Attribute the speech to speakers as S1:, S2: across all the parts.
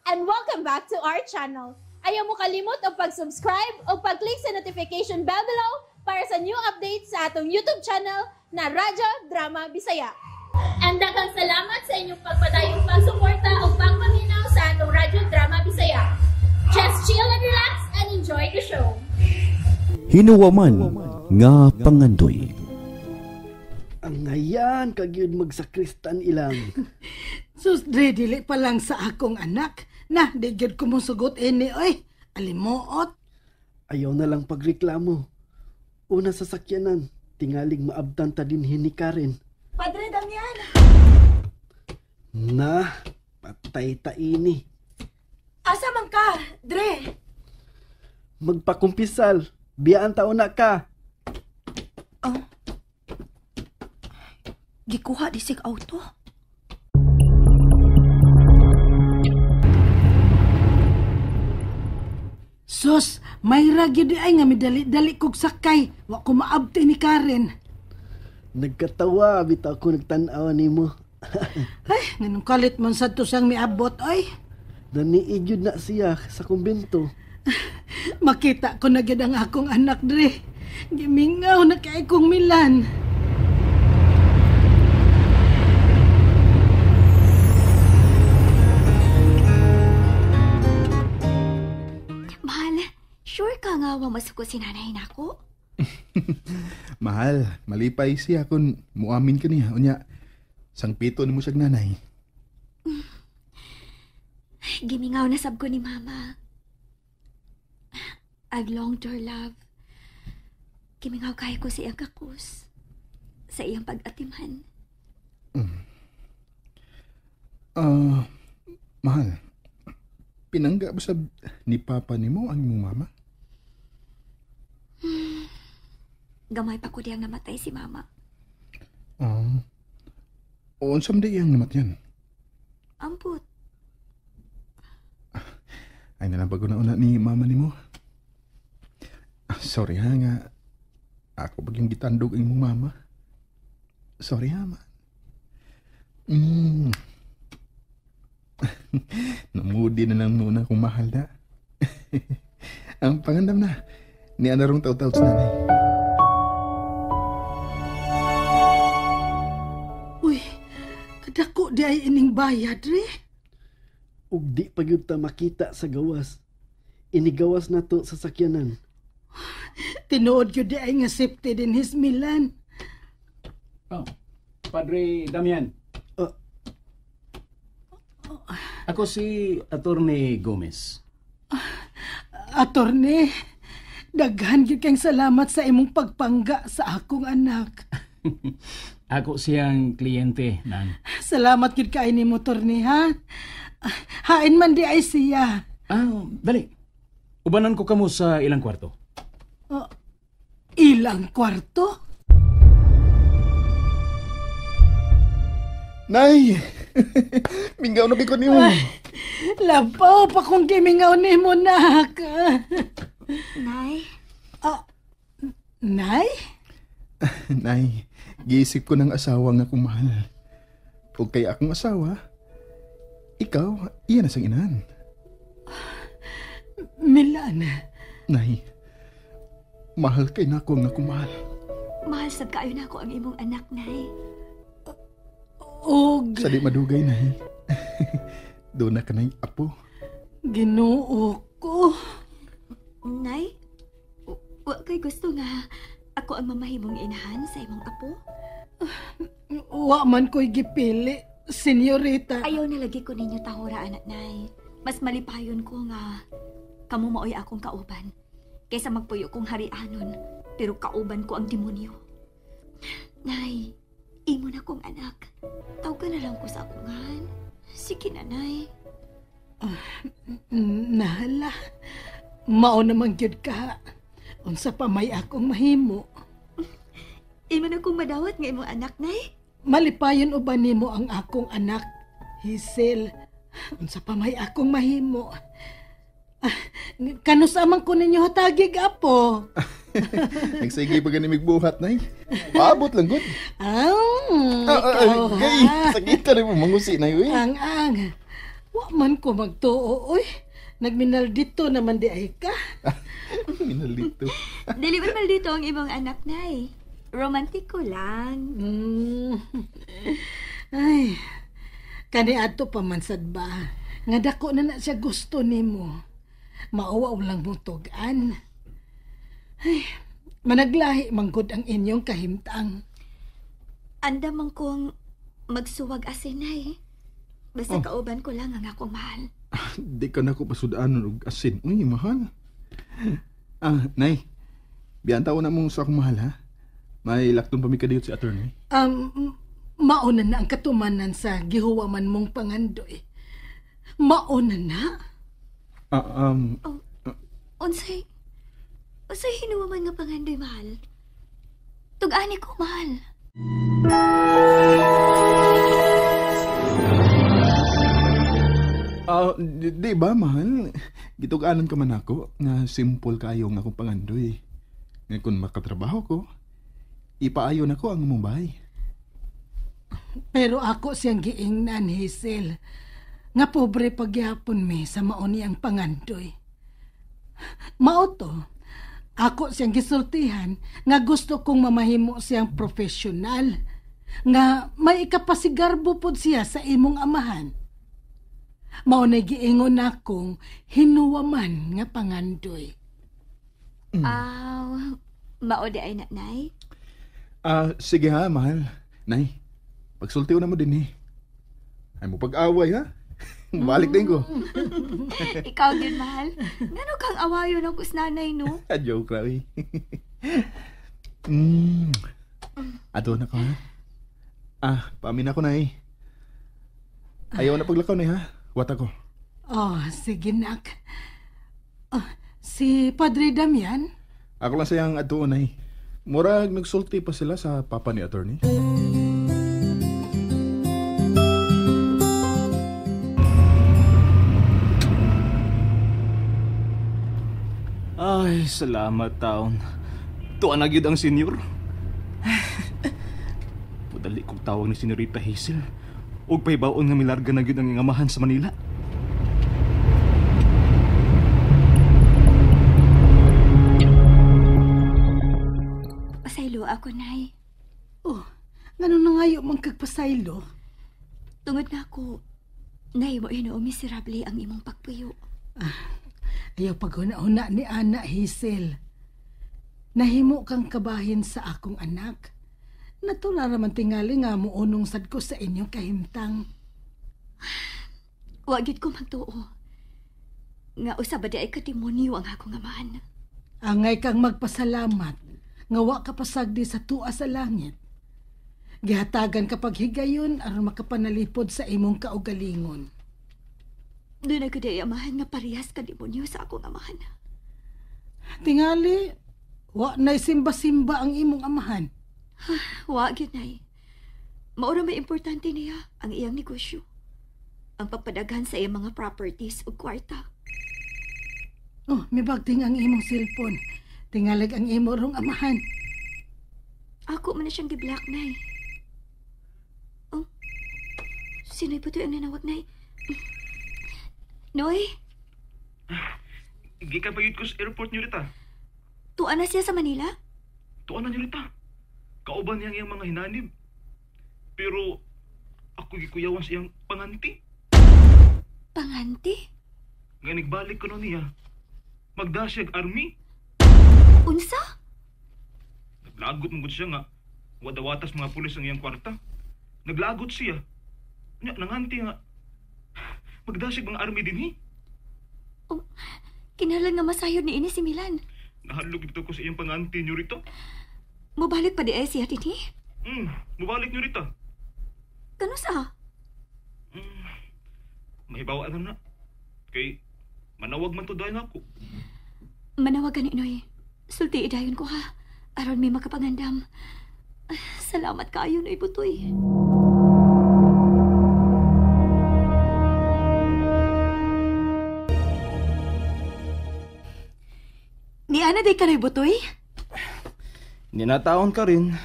S1: And welcome back to our channel. Ayaw mo kalimot og pag-subscribe o pag-click sa notification bell below para sa new updates sa atong YouTube channel na Radyo Drama Bisaya. And daghang salamat sa inyong pagpadayong pagsuporta o pagpaminaw sa atong Radyo Drama Bisaya. Just chill and relax and enjoy the show.
S2: Hinuwaman nga pangandoy.
S3: Ang ngayan kagyud magsakristan ilang.
S4: Sus, dre, dili pa lang sa akong anak. Na, di gyud ko mosugot ini, oy. Alimuot.
S3: Ayaw na lang pagreklamo. Una sa sakyanan, tingaling maabtan ta din ni Karen.
S5: Padre Damian!
S3: Na, patay ta ini.
S5: Asa man ka, Dre?
S3: Magpakumpisal, biyaan ta una ka.
S5: Oh. Gikuha di sig auto.
S4: Sus, may ragyo di ay nga midali-dali kog sakay. Wa ko maabti ni Karen.
S3: Nagkatawa, bitaw ko nagtan-aw nimo.
S4: Ay, nganong kalit man sad to siyang miabot, ay.
S3: Naniigyod na siya sa kumbento.
S4: Makita ko na gyud ang akong anak, Dre. Gimingaw na kay kong Milan.
S5: Mahal, sure ka nga wa masuko si nanay nako?
S6: Mahal, malipay siya kung muamin ka niya. Unya, sangpito ni mo siyang nanay.
S5: Gimingaw na sab ko ni Mama. I've longed her love. Gimingaw kayo ko sa iyang kakus, sa iyang pag-atiman.
S6: Mahal, pinangga ba sab ni Papa nimo ang imong mama?
S5: Gamay pa ko diyang namatay si Mama.
S6: Unsa man di iyang namatyan?
S5: Amput.
S6: Ay na lang pag una-una ni Mama nimo. Sorry ha nga. Ako pag yung gitandog ang imong mama. Sorry ha, man. Namudi na lang muna kung mahal na. Ang pangandam na. Ni anarong taw-taw sa nanay.
S4: Uy, kadako di ay ining bayad, re.
S3: Ug di pa gyud ta makita sa gawas. Inigawas na to sa sakyanan.
S4: Tinuod gyud di ay nga safety din his Milan.
S7: Oh, Padre Damian. Ako si Attorney Gomez.
S4: Attorney, daghan gyud kang salamat sa imong pagpangga sa akong anak.
S7: Ako siyang kliyente, Nang.
S4: Salamat gyud kay nimo, Attorney, ha? Hain man di ay siya.
S7: Dali. Ubanan ko kamo sa ilang kwarto.
S4: Ilang kwarto?
S6: Nay! Mingaw na ko nimo.
S4: Labaw pa kung gimingaw nimo, nak.
S5: Nay?
S4: Nay?
S6: Nay, giisip ko ng asawa nga akong mahal. O kay akong asawa, ikaw, iyan na sang inahan.
S4: Milan.
S6: Nay, mahal kay nako ang akong mahal.
S5: Mahal sab kaayo nako ang imong anak, Nay.
S4: Og
S6: sa di madugay, Nay. Doon na ka na'y apo.
S4: Ginoo ko.
S5: Nay, wa kay gusto nga ako ang mamahimong inahan sa imong apo?
S4: Wa man ko'y gipili, senyorita.
S5: Ayaw na lagi ko ninyo tahura, anak, Nay. Mas malipayon ko nga kamo maoy akong kauban kaysa magpuyo kong harianon, pero kauban ko ang demonyo. Nay, imo na kong anak. Tawag na lang ko sa akungan. Sige na, Nay.
S4: Nahala, mao naman gyud ka. Unsa pa may akong mahimo.
S5: Imo na kong madawat nga imong anak, Nay.
S4: Malipayon uban nimo ang akong anak, Hazel. Unsa pa may akong mahimo. Kanus amang ko ninyo hatagig, apo.
S6: Nagsige pa gani migbuhat, Nay. Paabot lang gud. Ikaw,
S4: ha?
S6: Sakita rin mo mangusi, Nay, uy.
S4: Ang. Wa man ko magtuo, oy. Nagminal dito naman di ay ka.
S6: Minal dito.
S5: Dili man maldito ang imong anak, Nay. Romantiko lang.
S4: Ay, kani adto pa man sad ba? Nga dako na na siya gusto nimo. Mauwaw lang mo tug-an. Ay, managlahi manggod ang inyong kahimtang.
S5: Andam man kong magsuwag asin, Nay. Basta kauban ko lang ang akong mahal.
S6: Di ka na ko pasudaan og asin. Uy, mahal. Ah, Nay. Biyanta ko na mong sa akong mahal, ha? May lakton pa mi kadiyot si attorney.
S4: Mauna na ang katumanan sa gihuwaman mong pangandoy. Mauna na?
S5: Unsay hinuwaman nga pangandoy, mahal? Tug-ani ko, mahal.
S6: Di ba, mahal? Gitug-anon ka man ako nga simple kayo nga akong pangandoy. Nga kung makatrabaho ko, ipaayon ako ang imong bahay.
S4: Pero ako siyang giingnan, Hazel. Nga pobre pagyapon mi sa mauni ang pangandoy. Mao to, ako siyang gisultihan nga gusto kong mamahimo siyang profesional. Nga may ikapasigarbo pod siya sa imong amahan. Mao na giingon akong hinuwaman nga pangandoy.
S5: Mao di ay nanay?
S6: Sige ha, mahal. Nay, pagsulti na mo din eh. Ay mo pag-away ha? Balik din ko.
S5: Ikaw din, mahal. Ngano kang awayon ako sa nanay, no?
S6: Joke ra, eh. Ato na ko, ha? Paamin ako, nay. Ayaw na paglakaw, nay, ha? Wat ako.
S4: Oh, sige, nak. Oh, si Padre Damian?
S6: Ako lang siyang atuon, nay. Murag nagsulti pa sila sa papa ni attorney.
S7: Ay, salamat, taon. Tuwa na gyud ang senior. Padali kong tawag ni Senyorita Hazel. Og pahibaon nga milarga na gyud ang ingamahan sa Manila.
S5: Pasaylo ako, Nay.
S4: Oh, ngano na ngayo man kagpasaylo?
S5: Tungod na ako, Nay, mo hinuo miserable ang imong pagpuyo.
S4: Ayaw paghuna-huna ni Ana, Hazel. Nahimo kang kabahin sa akong anak. Natula raman tingali nga muunong sad ko sa inyong kahimtang.
S5: Wa gyud ko magtuo. Nga usa ba di ay kademonyo ang akong amahan.
S4: Angay kang magpasalamat nga wa ka pasagdi sa tuwa sa langit. Gihatagan ka paghigayon aron makapanalipod sa imong kaugalingon.
S5: Doon ay kuday amahan nga parehas ka demonyo sa akong amahan.
S4: Tingali, wa na'y simba-simba ang imong amahan.
S5: Wa gyud, Nay. Maura may importante niya ang iyang negosyo. Ang pagpadaghan sa iyang mga properties ug kwarta.
S4: Oh, may bagting ang imong cellphone. Tingalig ang imo rong amahan.
S5: Ako man na siyang gi-block, Nay. Oh, sino'y putoy ang nanawag, Nay? Noy?
S7: Gikan pa yun ko sa airport niyo rita.
S5: Tuan na siya sa Manila?
S7: Tuan na niyo rita. Kauban niya ang iyang mga hinanib. Pero ako gikuyawan sa iyang panganti.
S5: Panganti?
S7: Nga nagbalik ko na niya. Magdasyag army.
S5: Unsa?
S7: Naglagot mong siya nga. Wadawatas mga pulis ang iyang kwarta. Naglagot siya. Nya, nanganti nga. Magdasyag mga army din hi.
S5: Oh, kinahanglan nga masayod ni ini si Milan.
S7: Nahalog ito ko sa iyang panganti niyo rito.
S5: Mubalik pa di ay siya dinhi?
S7: Mubalik niyo rito.
S5: Kano sa?
S7: Mahibawa na na. Kay manawag man to dayon ako.
S5: Manawag gani, Noy. Sulti idayon ko ha. Aron may makapangandam. Salamat kaayo, Noy Butoy.
S8: Ni Ana day ka, Noy Butoy?
S7: Ninataon ka rin.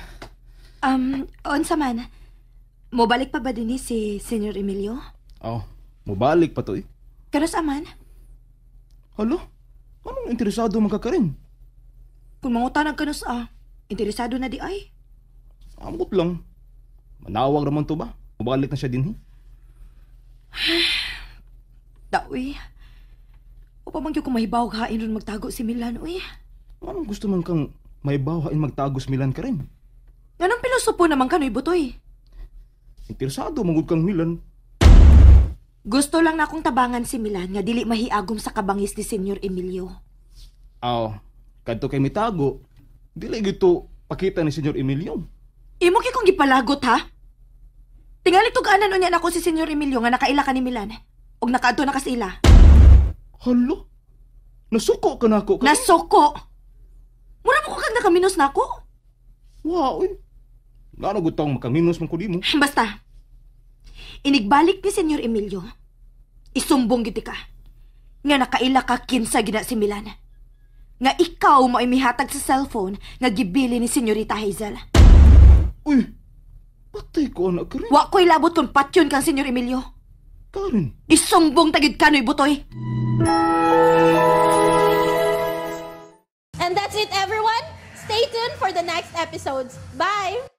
S8: Unsa man? Mobalik pa ba dinhi si Senyor Emilio?
S7: Oh, Mubalik pa to eh.
S8: Kanos aman?
S7: Hala, anong interesado man ka Karen?
S8: Kung mangutanag kanos ah, interesado na di ay.
S7: Amot lang. Manawag raman to ba? Mubalik na siya din eh.
S8: Daoy. O pa man gyud ko mahibaw hain ron magtago si Milan, uy.
S7: Anong gusto man kang may hain magtagos Milan Karen?
S8: Nganong pilosopo naman kanoy butoy?
S7: Interesado mangud kang Milan.
S8: Gusto lang na akong tabangan si Milan nga dili mahiagom sa kabangis ni Senyor Emilio.
S7: Aw, kadto kay mitago, dili gito pakita ni Senyor Emilio.
S8: Imo kay kong gipalagot ha? Tingali tug-anan unya nako si Senyor Emilio nga nakaila ka ni Milan. Og nakaadto na ka sa ila.
S7: Hala, nasuko ka nako Karen?
S8: Nasuko. Mura mo ko kag nakaminos nako.
S7: Wow, uy. Ngano gud tong makaminos man ko nimo.
S8: Basta. Inigbalik ni Senyor Emilio. Isumbong gid ka. Nga nakaila ka kinsa gina si Milan. Nga ikaw mo ay mihatag sa cellphone nga gibili ni Senyorita Hazel.
S7: Uy, patay ko anak Karen.
S8: Wa ko'y labot kung patyon kang Senyor Emilio.
S7: Karen.
S8: Isumbong tagid kanoy butoy.
S1: And that's it, everyone. Stay tuned for the next episodes. Bye!